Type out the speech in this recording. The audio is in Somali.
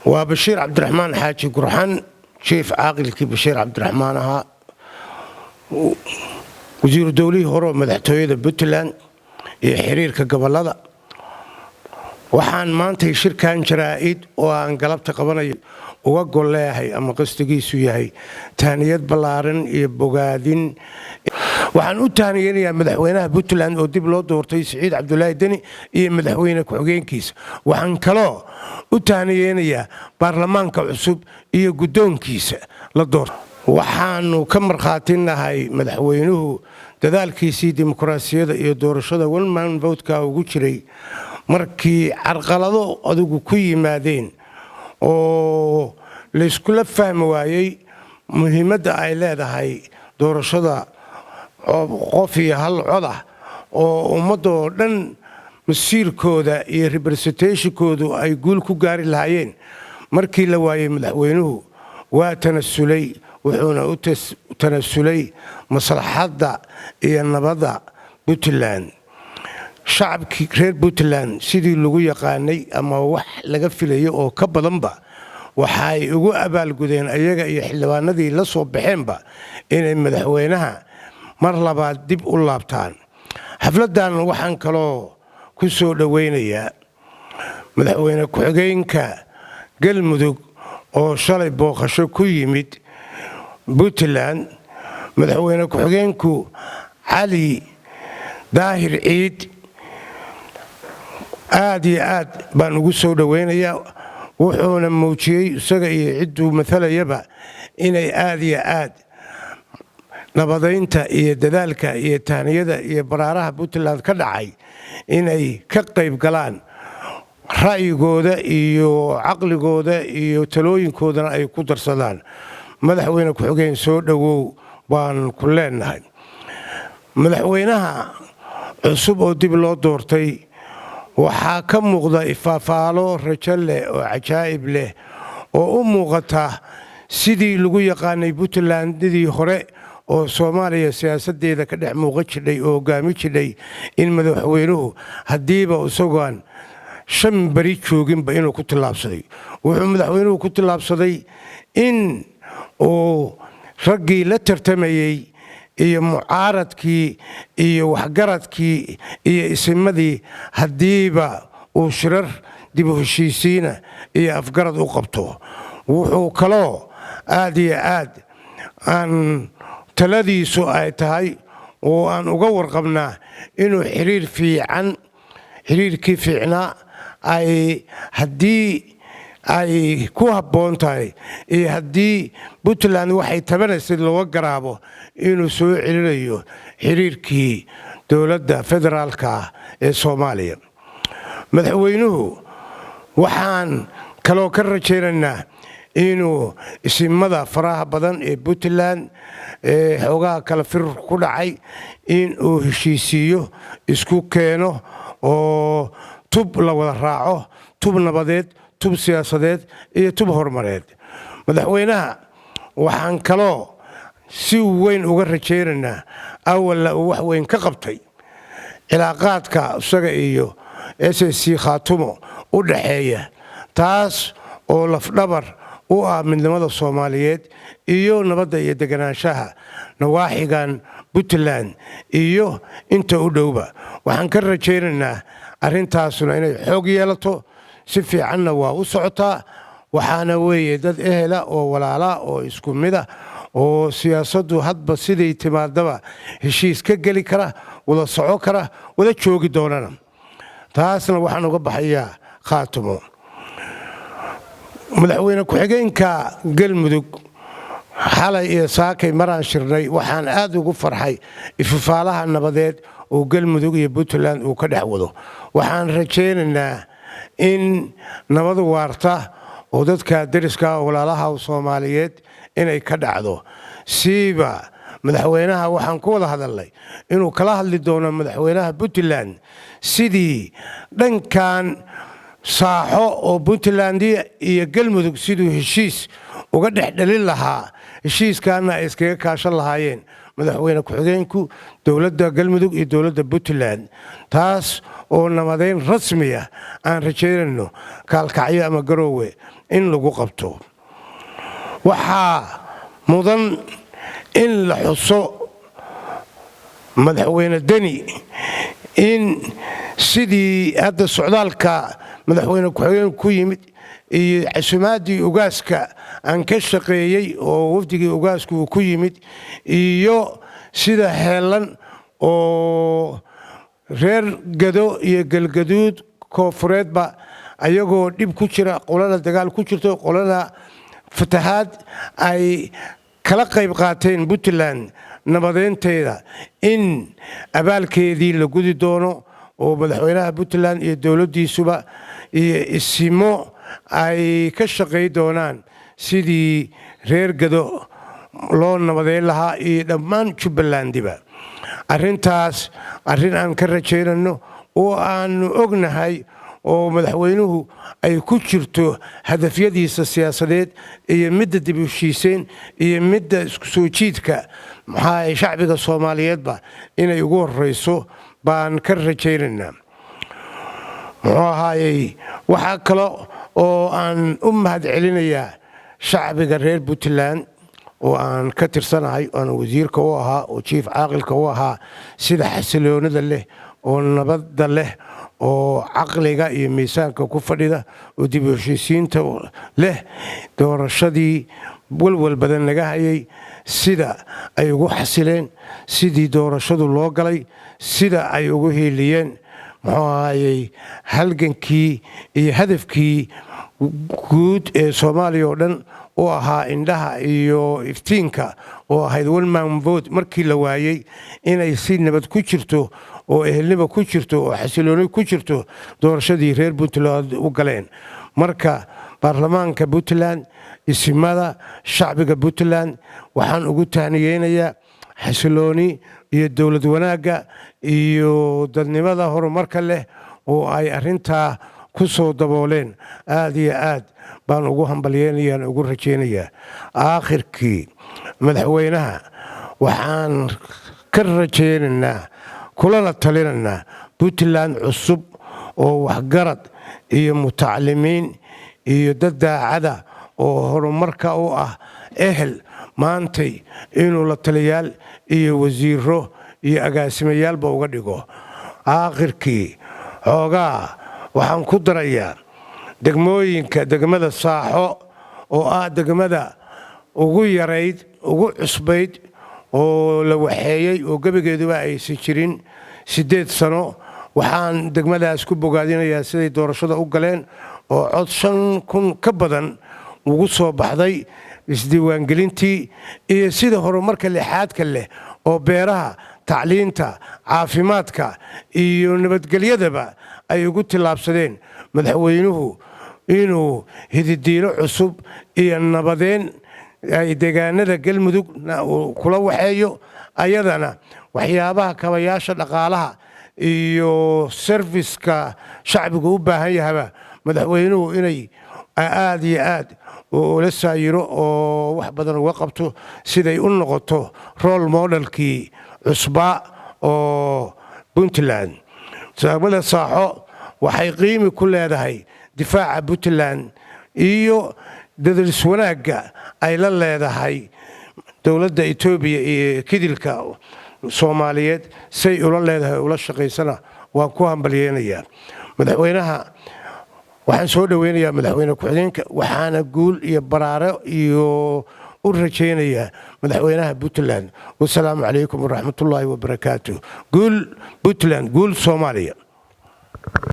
Waa Bashiir Cabdiraxmaan Xaaji Gurxan, jiif caaqilkii Bashiir Cabdiraxmaan ahaa, wasiiru dowlihii hore oo madaxtooyada Puntland iyo xiriirka gobolada. Waxaan maantay shirkan jaraa'id oo aan galabta qabanayo uga gol leeyahay ama qasdigiisu yahay tahniyad ballaaran iyo bogaadin. Waxaan u tahniyeynayaa madaxweynaha Puntland oo dib loo doortay, Siciid Cabdulaahi Deni, iyo madaxweyne ku-xigeenkiisa. Waxaan kaloo u tahniyeynayaa baarlamaanka cusub iyo guddoonkiisa la doortay. Waxaanu ka markhaatinahay madaxweynuhu dadaalkiisii dimuqraasiyadda iyo doorashada one man vote-ka ugu jiray. Markii carqalado adigu ku yimaadeen oo layskula fahmi waayey muhiimadda ay leedahay doorashada qof iyo hal codah oo ummadda oo dhan masiirkooda iyo representation-koodu ay guul ku gaari lahaayeen, markii la waayey, madaxweynuhu waa tanasulay, wuxuuna u tanasulay maslaxadda iyo nabadda Puntland. Shacabkii reer Puntland, sidii lagu yaqaanay ama wax laga filayo oo ka badanba, waxay ugu abaalgudeen ayaga iyo xildhibaanadii la soo baxeenba inay madaxweynaha mar labaad dib u laabtaan. Xafladdan waxaan kaloo ku soo dhoweynayaa madaxweyne ku-xigeenka Galmudug oo shalay booqasho ku yimid Puntland, madaxweyne ku-xigeenku Cali Daahir Ciid. Aad iyo aad baan ugu soo dhoweynayaa, wuxuuna muujiyey isaga iyo cidduu maalayaba inay aad iyo aad nabadaynta iyo dadaalka iyo tahniyada iyo baraaraha Puntland ka dhacay inay ka qayb galaan, ra'yigooda iyo caqligooda iyo talooyinkoodana ay ku darsadaan. Madaxweyne ku-xigeen, soo dhowow baan ku leenahay. Madaxweynaha cusub oo dib loo doortay waxaa ka muuqda ifaafaalo rajo leh oo cajaa'ib leh oo u muuqata sidii lagu yaqaanay Puntlandidii hore oo Soomaaliya siyaasaddeeda ka dhex muuqan jidhay oo hogaami jidhay, in madaxweynuhu haddiiba isagoon 5 beri jooginba inuu ku tillaabsaday. Wuxuu madaxweynuhu ku tillaabsaday in uu raggii la tartamayey iyo mucaaradkii iyo waxgaradkii iyo isimadii haddiiba uu shirar dib u heshiisiina iyo afgarad u qabto. Wuxuu kaloo aad iyo aad aan taladiisu ay tahay oo aan uga warqabnaa inuu xiriir fiican, xiriirkii fiicnaa ay haddii ay ku habboon tahay iyo haddii Puntland waxay tabanaysay looga garaabo, inuu soo celinayo xiriirkii dowladda federaalka ah ee Soomaaliya. Madaxweynuhu waxaan kaloo ka rajaynaynaa inuu isimada faraha badan ee Puntland ee xoogaha kala firir ku dhacay inuu heshiisiiyo, isku keeno oo tub la wada raaco, tub nabadeed, tub siyaasadeed iyo tub horumareed. Madaxweynaha waxaan kaloo si weyn uga rajaynaynaa, awalna uu wax weyn ka qabtay, cilaaqaadka isaga iyo SSC Khaatumo u dhaxeeya, taas oo lafdhabar u ah midnimada Soomaaliyeed iyo nabadda iyo deganaanshaha nawaaxigan Puntland iyo inta u dhowba. Waxaan ka rajaynaynaa arrintaasuna inay xoog yeelato. Si fiicanna waa u socotaa. Waxaana weeye dad ehela oo walaala oo isku mida oo siyaasaddu hadba siday timaadaba heshiis ka geli kara, wada soco kara, wada joogi doonana. Taasna waxaan uga baxayaa Khaatumo. Madaxweyne ku-xigeenka Galmudug xalay iyo saakay maraan shirnay, waxaan aad ugu farxay ifafaalaha nabadeed oo Galmudug iyo Puntland uu ka dhex wado. Waxaan rajaynaynaa in nabad waarta oo dadka deriska walaalaha Soomaaliyeed inay ka dhacdo. Siiba madaxweynaha waxaan ku wada hadalnay inuu kala hadli doono madaxweynaha Puntland sidii dhankan saaxo oo Puntland iyo Galmudug siduu heshiis uga dhex dhalin lahaa, heshiiskaana ay iskaga kaashan lahaayeen madaxweyne ku-xigeenku, dowladda Galmudug iyo dowladda Puntland, taas oo nabadeyn rasmiya aan rajaynayno Kaalkacyo ama Garoowe. In lagu qabto waxaa mudan in la xuso Madaxweyne Deni in sidii hadda socdaalka madaxweyne ku-xigeenku ku yimid iyo casumaadii ugaaska aan ka shaqeeyey oo wafdigii ugaasku uu ku yimid, iyo sida heellan oo reer Gado iyo Galgaduud Koonfureedba ayagoo dhib ku jira, qolana dagaal ku jirto, qolana fatahaad, ay kala qayb qaateen Puntland nabadeynteeda, in abaalkeedii la gudi doono oo madaxweynaha Puntland iyo dowladdiisuba iyo isimo ay ka shaqay doonaan sidii reer Gado loo nabadeyn lahaa iyo dhammaan Jubbalandiba. Arrintaas arrin aan ka rajaynanno oo aannu ognahay oo madaxweynuhu ay ku jirto hadafyadiisa siyaasadeed iyo midda dib u heshiiseen iyo midda isku soo jiidka maxaa shacbiga Soomaaliyeedba inay ugu horreyso baan ka rajaynaynaa. Muxuu ahaayey, waxaa kale oo aan u mahad celinayaa shacbiga reer Puntland oo aan ka tirsanahay, oan wasiirka u ahaa oo jiif caaqilka u ahaa, sida xasiloonida leh oo nabadda leh oo caqliga iyo miisaanka ku fadhida oo dib u heshiisiinta leh, doorashadii walwal badan naga hayay sida ay ugu xasileen, sidii doorashadu loo galay, sida ay ugu hiiliyeen, muxuu ahaayey, halgankii iyo hadafkii guud ee Soomaaliya oo dhan u ahaa indhaha iyo iftiinka oo ahayd one man vote, markii la waayey inay si nabad ku jirto oo ehelnima ku jirto oo xasilooni ku jirto doorashadii reer Puntland u galeen. Marka baarlamaanka Puntland, isimada, shacbiga Puntland waxaan ugu tahniyeynayaa xasilooni iyo dowlad wanaagga iyo dadnimada horumarka leh oo ay arrintaa ku soo dabooleen. Aad iyo aad baan ugu hambalyeynayaan, ugu rajaynayaa. Aakhirkii, madaxweynaha waxaan ka rajaynaynaa kulana talinaynaa Puntland cusub oo waxgarad iyo mutacalimiin iyo dad daacada oo horumarka u ah ehel maantay inuu la taliyaal iyo wasiiro iyo agaasimayaalba uga dhigo. Aakhirkii, xoogaa waxaan ku darayaa degmooyinka. Degmada Saaxo oo ah degmada ugu yarayd, ugu cusbayd oo la waxeeyey oo gebigeeduba aysan jirin 8 sano, waxaan degmadaas ku bogaadinayaa siday doorashada u galeen oo cod 5,000 ka badan ugu soo baxday isdiiwaangelintii, iyo sida horumarka lixaadka leh oo beeraha, tacliinta, caafimaadka iyo nabadgelyadaba ay ugu tillaabsadeen. Madaxweynuhu inuu hididiilo cusub iyo nabadeen ay deegaanada Galmudugna uu kula waxeeyo, ayadana waxyaabaha kabayaasha dhaqaalaha iyo service-ka shacbigu u baahan yahaba madaxweynuhu inay aad iyo aad ula saayiro oo wax badan uga qabto, siday u noqoto role model-kii cusbaa oo Puntland. Degmada Saaxo waxay qiimi ku leedahay difaaca Puntland iyo dadalis wanaagga ay la leedahay dowladda Etoobiya iyo kidilka Soomaaliyeed say ula leedahay ula shaqaysana waan ku hambalyeynayaa. Madaxweynaha waxaan soo dhoweynayaa, madaxweyne ku-xigeenka, waxaana guul iyo baraaro iyo u rajaynayaa madaxweynaha Puntland. Wasalaamu calaykum waraxmatullaahi wabarakaatu. Guul Puntland, guul Soomaaliya.